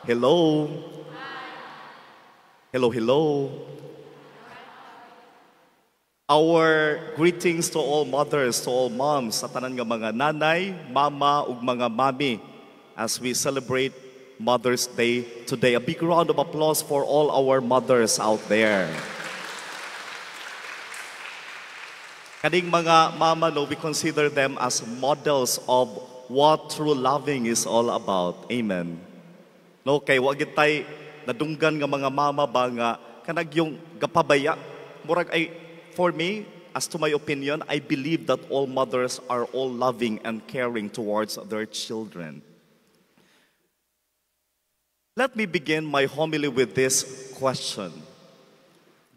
Hello. Hello, hello. Our greetings to all mothers, to all moms, sa tanan nga mga nanay, mama ug mga mami as we celebrate Mother's Day today. A big round of applause for all our mothers out there. Kaning mga mama, no, we consider them as models of what true loving is all about. Amen. No, kay wa gid tay nadunggan nga mga mama ba nga kanag yung gapabaya. Murag ay, for me, as to my opinion, I believe that all mothers are all loving and caring towards their children. Let me begin my homily with this question.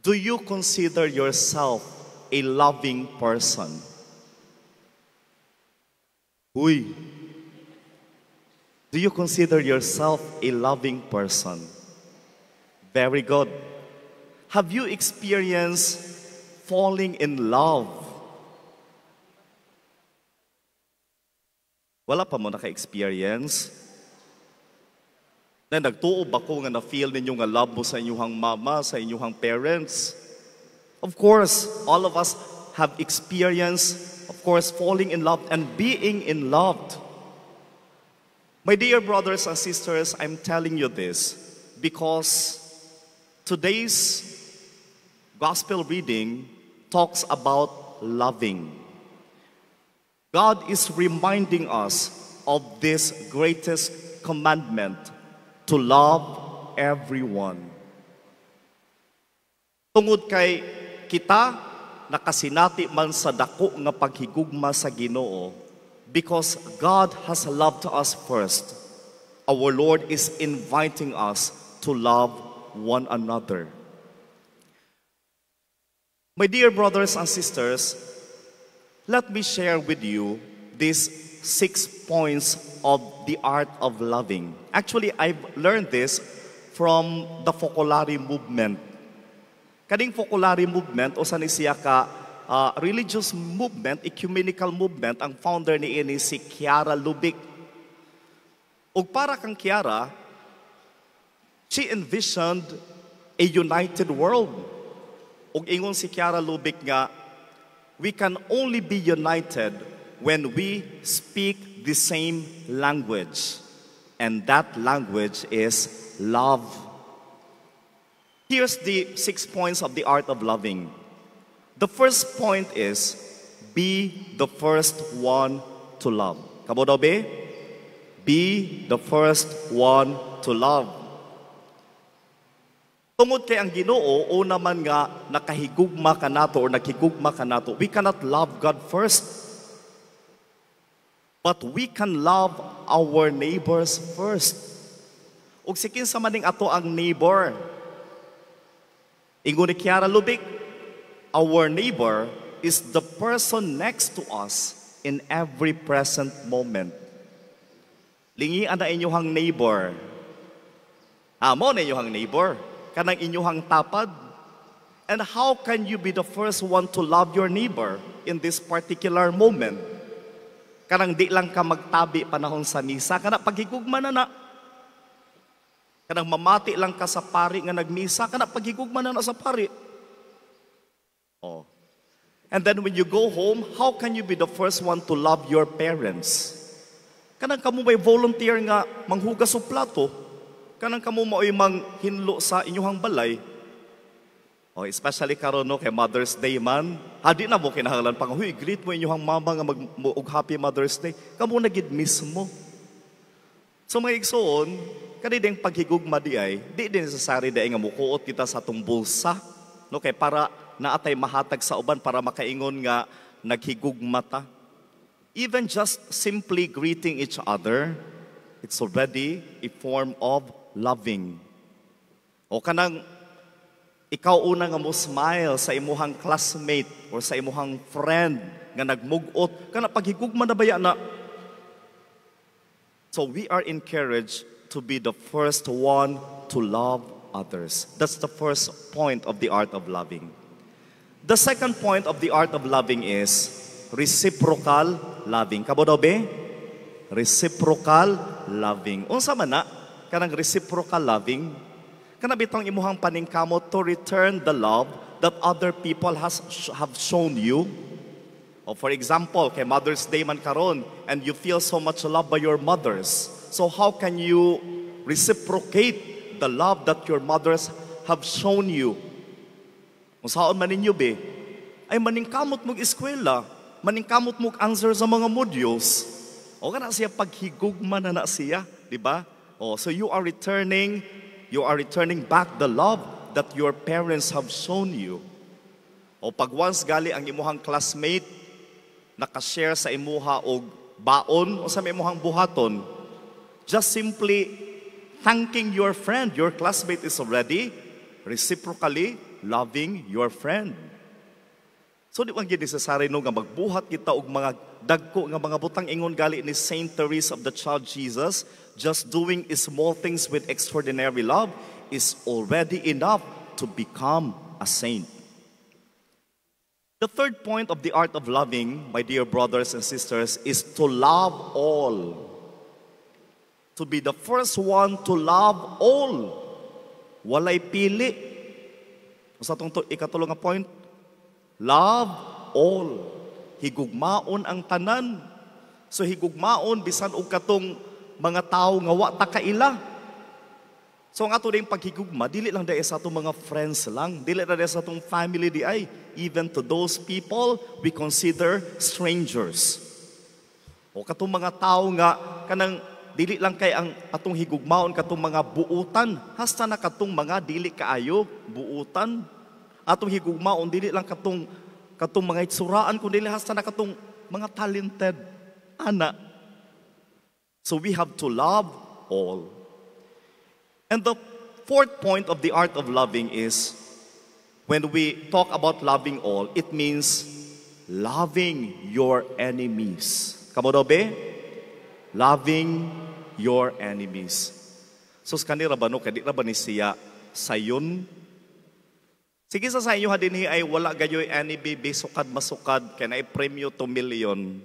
Do you consider yourself a loving person? Uy. Do you consider yourself a loving person? Very good. Have you experienced falling in love? Wala pa mo naka-experience? Na nagtuo ba ko nga na-feel ninyo nga love mo sa inyong mama, sa inyong parents? Of course, all of us have experienced, of course, falling in love and being in love. My dear brothers and sisters, I'm telling you this because today's gospel reading talks about loving. God is reminding us of this greatest commandment to love everyone. Tungod kay kita nakasinati man sa dako nga paghigugma sa Ginoo, because God has loved us first, our Lord is inviting us to love one another. My dear brothers and sisters, let me share with you these 6 points of the art of loving. Actually, I've learned this from the Focolare movement. Kaning Focolare movement, usa ni siya ka religious movement, ecumenical movement, ang founder ni ini si Chiara Lubich. Ug para kang Chiara, she envisioned a united world. Ug ingon si Chiara Lubich nga, we can only be united when we speak the same language. And that language is love. Here's the 6 points of the art of loving. The first point is, be the first one to love. Kamo daw be? Be the first one to love. Tungod kay ang Ginoo, una man nga nakahigugma ka nato or naghigugma ka nato, we cannot love God first. But we can love our neighbors first. Ug si kinsa man ning ato ang neighbor? Ingon ni Chiara Lubich, our neighbor is the person next to us in every present moment. Lingian na inyuhang neighbor. Amo na inyuhang neighbor. Kanang inyuhang tapad. And how can you be the first one to love your neighbor in this particular moment? Kanang di lang ka magtabi panahon sa misa, kana paghigugma na na. Kanang mamati lang ka sa pari nga nagmisa, kana paghigugma na na sa pari. Oh. And then when you go home, how can you be the first one to love your parents? Kanang kamo may volunteer nga manghugas og plato, kanang kamo maoy manghinlo sa inyuhang balay. Oh, especially karon no kay Mother's Day man. Hadi na mo kinahanglan pa nga, huy, greet mo inyuhang mama nga mag og Happy Mother's Day. Kamo na gid mismo. So mga igsoon, kani ding paghigugma di ay, di din necessary di ay nga mukuot kita sa atong bulsa, no, kay para naatay mahatag sa uban para makaingon nga naghigugma ta. Even just simply greeting each other, it's already a form of loving. O kanang ikaw una nga mo smile sa imuhang classmate or sa imuhang friend nga nagmugot, kana paghigugma na baya na. So we are encouraged to be the first one to love others. That's the first point of the art of loving. The second point of the art of loving is reciprocal loving. Kabo daw be? Reciprocal loving. Unsa man na? Kanang reciprocal loving. Kana bitong imuhang paningkamot to return the love that other people has have shown you. O for example, kay Mother's Day man karon and you feel so much love by your mothers. So how can you reciprocate the love that your mothers have shown you? Unsaon man ninyo be? Ay maningkamot mong eskwela, maningkamot mong answer sa mga modules. O kana siya, paghigugma na na siya, di ba? Oh, so you are returning back the love that your parents have shown you. O pag once gali ang imuhang classmate nakashare sa imuha og baon o sa imuhang buhaton, just simply thanking your friend, your classmate, is already reciprocally loving your friend. So di man gyud necessary no nga magbuhat kita og mga dagko nga mga butang. Ingon gali ni Saint Teresa of the Child Jesus, just doing small things with extraordinary love is already enough to become a saint. The third point of the art of loving, my dear brothers and sisters, is to love all. To be the first one to love all. Walay pili. Sa atong ikatulo nga point, love all. Higugmaon ang tanan. So higugmaon bisan og katong mga tawo nga wa ta kaila. So ang ato ding paghigugma, dili lang dahil sa atong mga friends lang, dili lang dahil sa atong family di ay, even to those people we consider strangers. O katong mga tao nga kanang dili lang kay ang atong higugmaon katong mga buutan, hasta na katong mga dili kaayo buutan. Atong higugmaon dili lang katong mga itsuraan kun dili hasta na katong mga talented ana. So we have to love all. And the fourth point of the art of loving is, when we talk about loving all, it means loving your enemies. Kamo daw be? Loving your enemies. So sa kanila ba no, kay di ra ba ni siya sayon? Sige, sa inyo ha dinhi ay wala gayoy enemy, sukad masukad kay naay premyo 2 million.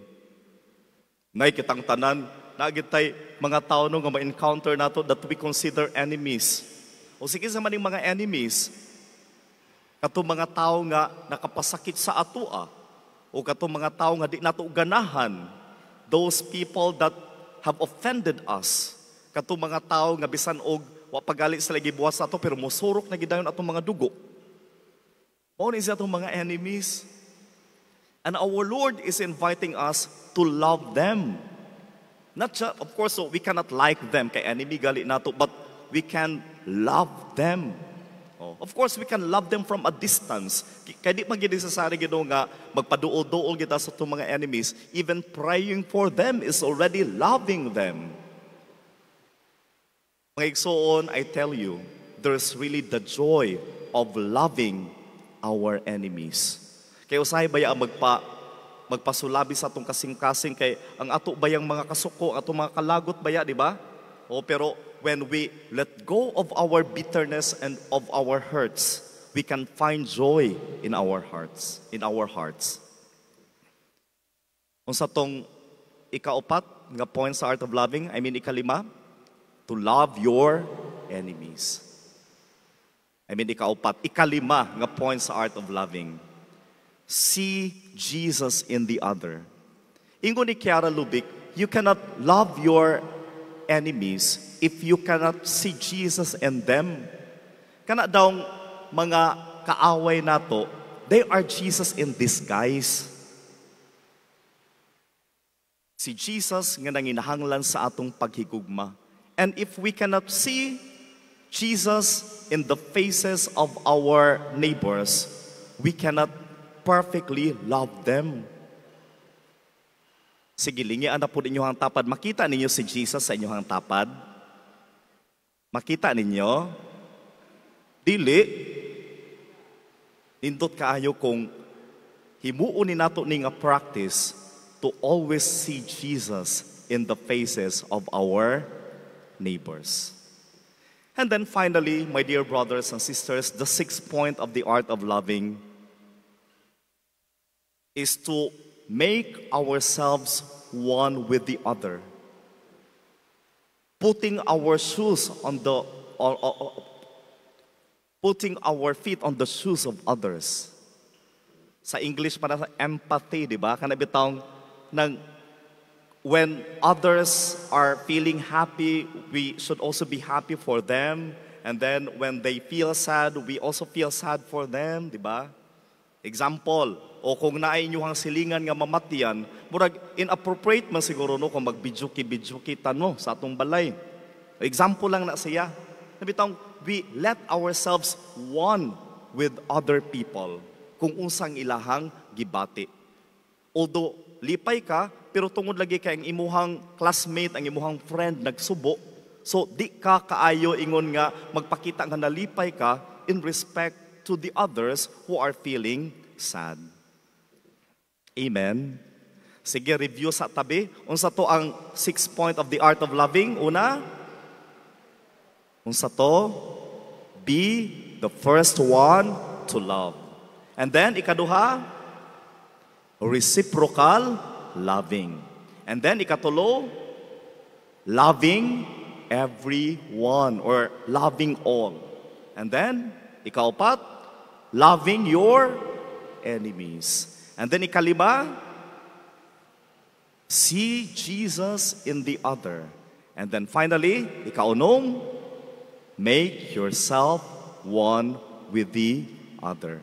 Nay kitang tanan, naa tay mga tao no nga ma-encounter nato that we consider enemies. O sige, sa maning mga enemies, katong mga tao nga nakapasakit sa atoa o katong mga tao nga di nato ganahan, those people that have offended us, katong mga tao nga bisan og wa pagali sila gibuhat sa ato pero mosurok na gidayon atong mga dugo. Mao ni siya atong mga enemies. And our Lord is inviting us to love them. Not just, of course, so we cannot like them, kay enemy gali nato, but we can love them. Oh, of course, we can love them from a distance. Kay di man gyud necessary Ginoo nga magpaduol-duol kita sa atong mga enemies. Even praying for them is already loving them. Mga igsoon, I tell you, there's really the joy of loving our enemies. Kay usahay baya ang magpasulabi sa atong kasing-kasing kay ang ato bayang mga kasuko, ang atong mga kalagot baya, di ba? O pero when we let go of our bitterness and of our hurts, we can find joy in our hearts. Unsa tong ikaupat nga point sa art of loving, I mean ikalima, to love your enemies. I mean ikaupat, ikalima nga point sa art of loving. See Jesus in the other. Ingon ni Chiara Lubich, you cannot love your enemies if you cannot see Jesus in them. Kana daw mga kaaway nato, they are Jesus in disguise. Si Jesus nga nanginahanglan sa atong paghigugma. And if we cannot see Jesus in the faces of our neighbors, we cannot perfectly love them. Sige, lingian na po ninyo ang tapad. Makita ninyo si Jesus sa inyong tapad? Makita ninyo? Dili. Nindot kaayo kung himuon ni nato ni nga practice to always see Jesus in the faces of our neighbors. And then finally, my dear brothers and sisters, the sixth point of the art of loving is to make ourselves one with the other. Put Putting our shoes on the or putting our feet on the shoes of others. Sa English para sa empathy, di ba? Kana bitawng nang when others are feeling happy, we should also be happy for them. And then when they feel sad, we also feel sad for them, di ba? Example, o kung naay inyong silingan nga mamatyan, murag inappropriate man siguro, no, kung magbidyuki-bidyuki ta, no, sa atong balay. Example lang na siya. Bitawng we let ourselves one with other people kung unsang ilahang gibati. Although lipay ka, pero tungod lagi kay ang imuhang classmate, ang imuhang friend nagsubo, so di ka kaayo ingon nga magpakita nga nalipay ka in respect to the others who are feeling sad. Amen. Sige, review sa tabi. Unsa to ang six point of the art of loving? Una, unsa to? Be the first one to love. And then, ikaduha, reciprocal loving. And then, ikatulo, loving everyone or loving all. And then, ikaapat, loving your enemies. And then, ikalima, see Jesus in the other. And then finally, ikaunom, make yourself one with the other.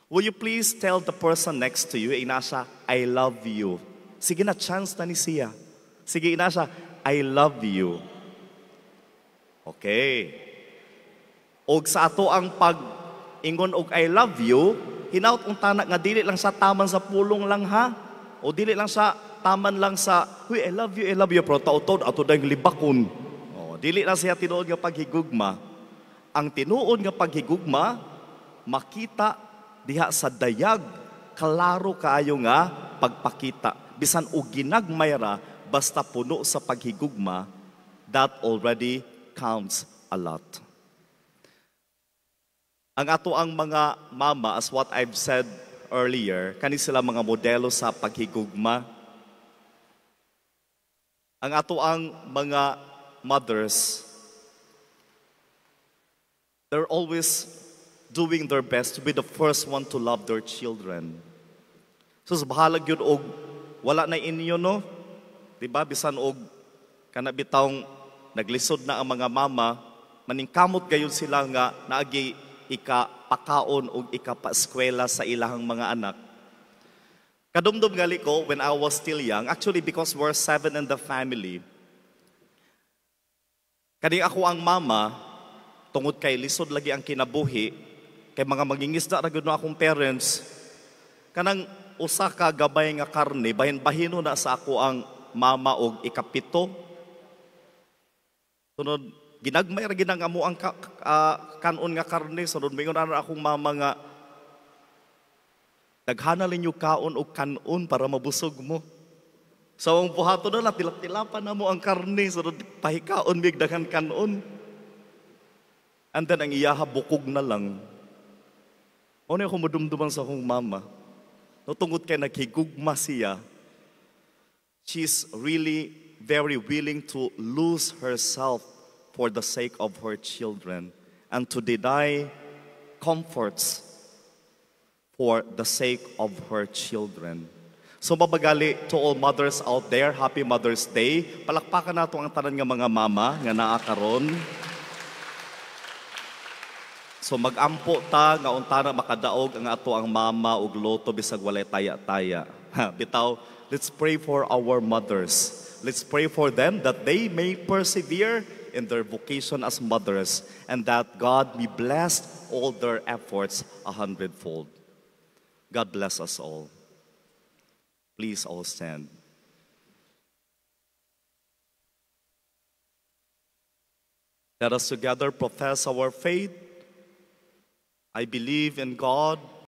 Will you please tell the person next to you, ingna siya, "I love you"? Sige na, chance na ni siya. Sige, ingna siya, "I love you." Okay. Og sa ato ang pag ingon og "I love you", hinaut untana nga dili lang sa taman sa pulong lang ha. O dili lang sa taman lang sa, "Huy, I love you, I love you," pero tautod ato dayong libakon. O, dili lang siya tinuod nga paghigugma. Ang tinuod nga paghigugma, makita diha sa dayag, klaro kaayo nga pagpakita. Bisan og ginagmay ra, basta puno sa paghigugma, that already counts a lot. Ang ato ang mga mama, as what I've said earlier, kani sila mga modelo sa paghigugma. Ang ato ang mga mothers, they're always doing their best to be the first one to love their children. So sa bahalag yun og wala na inyo, no? 'Di ba, bisan og kana bitawng naglisod na ang mga mama, maningkamot gayud sila nga naagi ikapakaon og ikapaeskwela sa ilahang mga anak. Kadumdum gali ko when I was still young, actually because we're seven in the family. Kani ako ang mama, tungod kay lisod lagi ang kinabuhi, kay mga mangingisda ra gud no akong parents, kanang usa ka gabay nga karne, bahin-bahino na sa ako ang mama og ikapito. Sunod, ginagmay ra gid ang amo ang kanon nga karne. Sunod, mingon ana akong mama nga, "Daghana ninyo kaon og kanon para mabusog mo." So ang buhaton na lang, tilap-tilapan na mo ang karne, sunod pahikaon mig daghan kanon. And then ang iyaha bukog na lang. Ano ako madumduman sa akong mama? No, tungod kay naghigugma siya, she's really very willing to lose herself for the sake of her children and to deny comforts for the sake of her children. So mabagali, to all mothers out there, happy Mother's Day. Palakpakan nato ang tanan nga mga mama nga naa karon. So magampo ta nga unta na makadaog ang ato ang mama og loto bisag walay taya-taya. Bitaw, let's pray for our mothers. Let's pray for them that they may persevere in their vocation as mothers and that God may bless all their efforts a hundredfold. God bless us all. Please all stand. Let us together profess our faith. I believe in God,